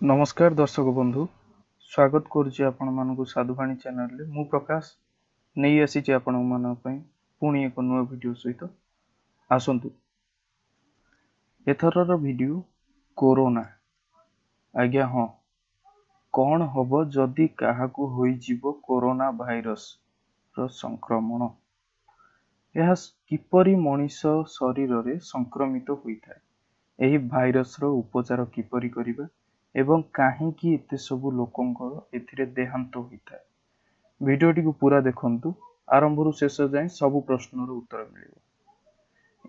ନମସ୍କାର ଦର୍ଶକ ବନ୍ଧୁ, ସ୍ୱାଗତ କରୁଛି ଆପଣମାନଙ୍କୁ ସାଧୁବାଣୀ ଚ୍ୟାନେଲରେ। ମୁଁ ପ୍ରକାଶ ନେଇ ଆସିଛି ଆପଣମାନଙ୍କ ପାଇଁ ପୁଣି ଏକ ନୂଆ ଭିଡ଼ିଓ ସହିତ। ଆସନ୍ତୁ, ଏଥରର ଭିଡ଼ିଓ କୋରୋନା। ଆଜ୍ଞା ହଁ, କ'ଣ ହେବ ଯଦି କାହାକୁ ହୋଇଯିବ କୋରୋନା ଭାଇରସର ସଂକ୍ରମଣ? ଏହା କିପରି ମଣିଷ ଶରୀରରେ ସଂକ୍ରମିତ ହୋଇଥାଏ, ଏହି ଭାଇରସର ଉପଚାର କିପରି କରିବା ଏବଂ କାହିଁକି ଏତେ ସବୁ ଲୋକଙ୍କର ଏଥିରେ ଦେହାନ୍ତ ହୋଇଥାଏ? ଭିଡ଼ିଓଟିକୁ ପୁରା ଦେଖନ୍ତୁ, ଆରମ୍ଭରୁ ଶେଷ ଯାଏଁ ସବୁ ପ୍ରଶ୍ନର ଉତ୍ତର ମିଳିବ।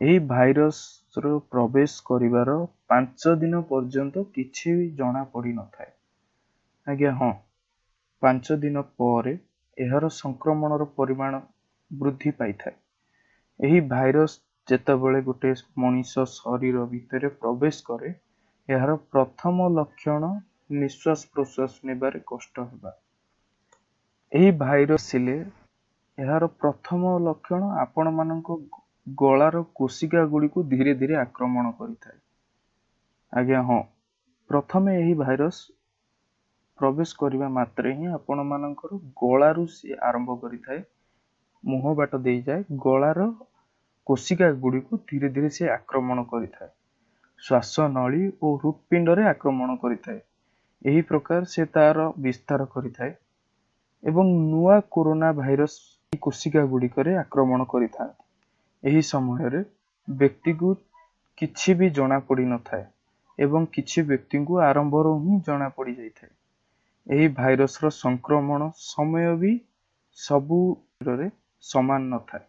ଏହି ଭାଇରସର ପ୍ରବେଶ କରିବାର 5 ଦିନ ପର୍ଯ୍ୟନ୍ତ କିଛି ଜଣା ପଡ଼ିନଥାଏ। ଆଜ୍ଞା ହଁ, 5 ଦିନ ପରେ ଏହାର ସଂକ୍ରମଣର ପରିମାଣ ବୃଦ୍ଧି ପାଇଥାଏ। ଏହି ଭାଇରସ ଯେତେବେଳେ ଗୋଟେ ମଣିଷ ଶରୀର ଭିତରେ ପ୍ରବେଶ କରେ, ଏହାର ପ୍ରଥମ ଲକ୍ଷଣ ନିଶ୍ୱାସ ପ୍ରଶ୍ୱାସ ନେବାରେ କଷ୍ଟ ହେବା। ଏହି ଭାଇରସ ଥିଲେ ଏହାର ପ୍ରଥମ ଲକ୍ଷଣ ଆପଣମାନଙ୍କ ଗଳାର କୋଶିକା ଗୁଡ଼ିକୁ ଧୀରେ ଧୀରେ ଆକ୍ରମଣ କରିଥାଏ। ଆଜ୍ଞା ହଁ, ପ୍ରଥମେ ଏହି ଭାଇରସ ପ୍ରବେଶ କରିବା ମାତ୍ରେ ହିଁ ଆପଣମାନଙ୍କର ଗଳାରୁ ସିଏ ଆରମ୍ଭ କରିଥାଏ, ମୁହଁ ବାଟ ଦେଇଯାଏ, ଗଳାର କୋଶିକା ଗୁଡ଼ିକୁ ଧୀରେ ଧୀରେ ସେ ଆକ୍ରମଣ କରିଥାଏ, ଶ୍ୱାସନଳୀ ଓ ହୃତ୍ପିଣ୍ଡରେ ଆକ୍ରମଣ କରିଥାଏ। ଏହି ପ୍ରକାର ସେ ତାର ବିସ୍ତାର କରିଥାଏ ଏବଂ ନୂଆ କୋରୋନା ଭାଇରସ କୋଶିକା ଗୁଡ଼ିକରେ ଆକ୍ରମଣ କରିଥାନ୍ତି। ଏହି ସମୟରେ ବ୍ୟକ୍ତିକୁ କିଛି ବି ଜଣା ପଡ଼ିନଥାଏ ଏବଂ କିଛି ବ୍ୟକ୍ତିଙ୍କୁ ଆରମ୍ଭରୁ ହିଁ ଜଣା ପଡ଼ିଯାଇଥାଏ। ଏହି ଭାଇରସର ସଂକ୍ରମଣ ସମୟ ବି ସବୁରେ ସମାନ ନଥାଏ।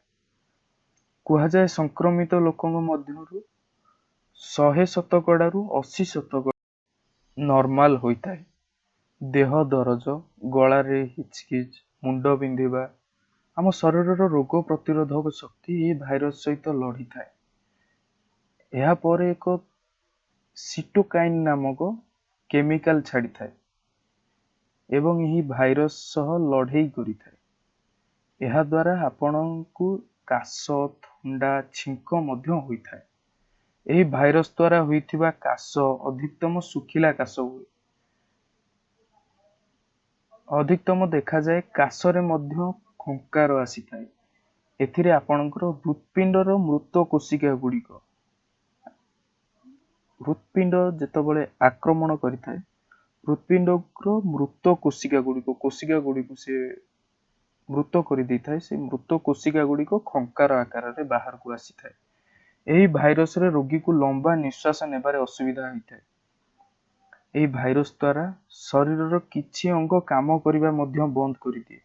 କୁହାଯାଏ ସଂକ୍ରମିତ ଲୋକଙ୍କ ମଧ୍ୟରୁ 100 ଶତକଡ଼ାରୁ 80 ଶତକଡ଼ା ନର୍ମାଲ ହୋଇଥାଏ। ଦେହ ଦରଜ, ଗଳାରେ ହିଚକିଚ, ମୁଣ୍ଡ ବିନ୍ଧିବା, ଆମ ଶରୀରର ରୋଗ ପ୍ରତିରୋଧକ ଶକ୍ତି ଏହି ଭାଇରସ ସହିତ ଲଢ଼ିଥାଏ। ଏହାପରେ ଏକ ସିଟୋକାଇନ୍ ନାମକ କେମିକାଲ ଛାଡ଼ିଥାଏ ଏବଂ ଏହି ଭାଇରସ ସହ ଲଢ଼େଇ କରିଥାଏ। ଏହାଦ୍ୱାରା ଆପଣଙ୍କୁ କାଶ, ଥଣ୍ଡା, ଛିଙ୍କ ମଧ୍ୟ ହୋଇଥାଏ। ଏହି ଭାଇରସ ଦ୍ୱାରା ହୋଇଥିବା କାଶ ଅଧିକତମ ଶୁଖିଲା କାଶ ହୁଏ। ଅଧିକତମ ଦେଖାଯାଏ କାଶରେ ମଧ୍ୟ ଖଙ୍କାର ଆସିଥାଏ। ଏଥିରେ ଆପଣଙ୍କର ହୃତ୍ପିଣ୍ଡର ମୃତ କୋଶିକା ଗୁଡ଼ିକ, ହୃତ୍ପିଣ୍ଡ ଯେତେବେଳେ ଆକ୍ରମଣ କରିଥାଏ, ହୃତ୍ପିଣ୍ଡର ମୃତ କୋଶିକା ଗୁଡ଼ିକ, କୋଶିକା ଗୁଡ଼ିକୁ ସେ ମୃତ କରିଦେଇଥାଏ। ସେ ମୃତ କୋଶିକା ଗୁଡ଼ିକ ଖଙ୍କାର ଆକାରରେ ବାହାରକୁ ଆସିଥାଏ। ଏହି ଭାଇରସରେ ରୋଗୀକୁ ଲମ୍ବା ନିଶ୍ୱାସ ନେବାରେ ଅସୁବିଧା ହୋଇଥାଏ। ଏହି ଭାଇରସ ଦ୍ୱାରା ଶରୀରର କିଛି ଅଙ୍ଗ କାମ କରିବା ମଧ୍ୟ ବନ୍ଦ କରିଦିଏ।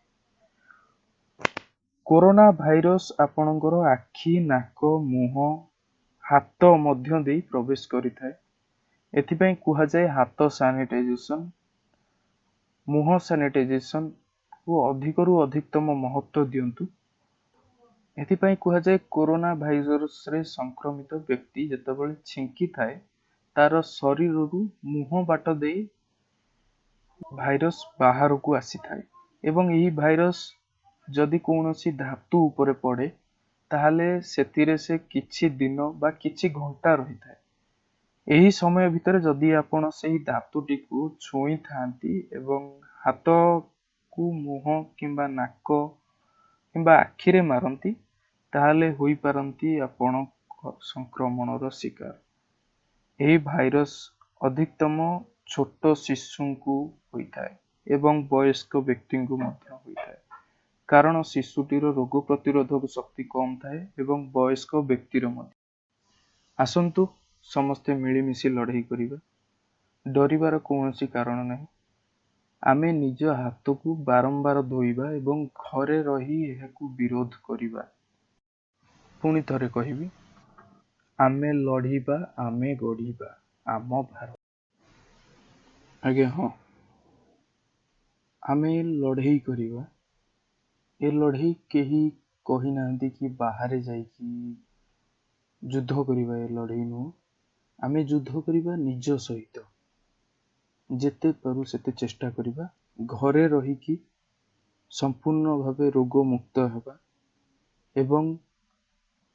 କୋରୋନା ଭାଇରସ ଆପଣଙ୍କର ଆଖି, ନାକ, ମୁହଁ, ହାତ ମଧ୍ୟ ଦେଇ ପ୍ରବେଶ କରିଥାଏ। ଏଥିପାଇଁ କୁହାଯାଏ ହାତ ସାନିଟାଇଜେସନ, ମୁହଁ ସାନିଟାଇଜେସନକୁ ଅଧିକରୁ ଅଧିକତମ ମହତ୍ଵ ଦିଅନ୍ତୁ। ଏଥିପାଇଁ କୁହାଯାଏ କୋରୋନା ଭାଇରସରେ ସଂକ୍ରମିତ ବ୍ୟକ୍ତି ଯେତେବେଳେ ଛିଙ୍କିଥାଏ, ତାର ଶରୀରରୁ ମୁହଁ ବାଟ ଦେଇ ଭାଇରସ ବାହାରକୁ ଆସିଥାଏ ଏବଂ ଏହି ଭାଇରସ ଯଦି କୌଣସି ଧାତୁ ଉପରେ ପଡ଼େ, ତାହେଲେ ସେଥିରେ ସେ କିଛି ଦିନ ବା କିଛି ଘଣ୍ଟା ରହିଥାଏ। ଏହି ସମୟ ଭିତରେ ଯଦି ଆପଣ ସେହି ଧାତୁଟିକୁ ଛୁଇଁଥାନ୍ତି ଏବଂ ହାତକୁ ମୁହଁ କିମ୍ବା ନାକ କିମ୍ବା ଆଖିରେ ମାରନ୍ତି, ତାହେଲେ ହୋଇପାରନ୍ତି ଆପଣ ସଂକ୍ରମଣର ଶିକାର। ଏହି ଭାଇରସ ଅଧିକତମ ଛୋଟ ଶିଶୁଙ୍କୁ ହୋଇଥାଏ ଏବଂ ବୟସ୍କ ବ୍ୟକ୍ତିଙ୍କୁ ମଧ୍ୟ ହୋଇଥାଏ, କାରଣ ଶିଶୁଟିର ରୋଗ ପ୍ରତିରୋଧକ ଶକ୍ତି କମ୍ ଥାଏ ଏବଂ ବୟସ୍କ ବ୍ୟକ୍ତିର ମଧ୍ୟ। ଆସନ୍ତୁ ସମସ୍ତେ ମିଳିମିଶି ଲଢ଼େଇ କରିବା, ଡରିବାର କୌଣସି କାରଣ ନାହିଁ। ଆମେ ନିଜ ହାତକୁ ବାରମ୍ବାର ଧୋଇବା ଏବଂ ଘରେ ରହି ଏହାକୁ ବିରୋଧ କରିବା। ପୁଣି ଥରେ କହିବି, ଆମେ ଲଢ଼ିବା, ଆମେ ଗଢ଼ିବା ଆମ ଭାରତ। ଆଜ୍ଞା ହଁ, ଆମେ ଲଢ଼େଇ କରିବା। ଏ ଲଢ଼େଇ କେହି କହିନାହାନ୍ତି କି ବାହାରେ ଯାଇକି ଯୁଦ୍ଧ କରିବା, ଏ ଲଢ଼େଇ ନୁହଁ। ଆମେ ଯୁଦ୍ଧ କରିବା ନିଜ ସହିତ। ଯେତେ ପାରୁ ସେତେ ଚେଷ୍ଟା କରିବା ଘରେ ରହିକି ସମ୍ପୂର୍ଣ୍ଣ ଭାବେ ରୋଗମୁକ୍ତ ହେବା ଏବଂ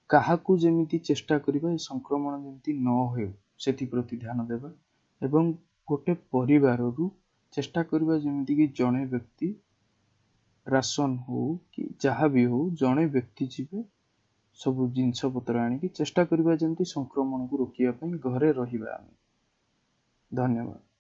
କାହାକୁ ଯେମିତି ଚେଷ୍ଟା କରିବା ଏ ସଂକ୍ରମଣ ଯେମିତି ନ ହେଉ ସେଥିପ୍ରତି ଧ୍ୟାନ ଦେବା ଏବଂ ଗୋଟେ ପରିବାରରୁ ଚେଷ୍ଟା କରିବା ଯେମିତିକି ଜଣେ ବ୍ୟକ୍ତି ରାସନ ହଉ କି ଯାହା ବି ହଉ, ଜଣେ ବ୍ୟକ୍ତି ଯିବେ ସବୁ ଜିନିଷପତ୍ର ଆଣିକି, ଚେଷ୍ଟା କରିବା ଯେମିତି ସଂକ୍ରମଣକୁ ରୋକିବା ପାଇଁ ଘରେ ରହିବା ଆମେ। ଧନ୍ୟବାଦ।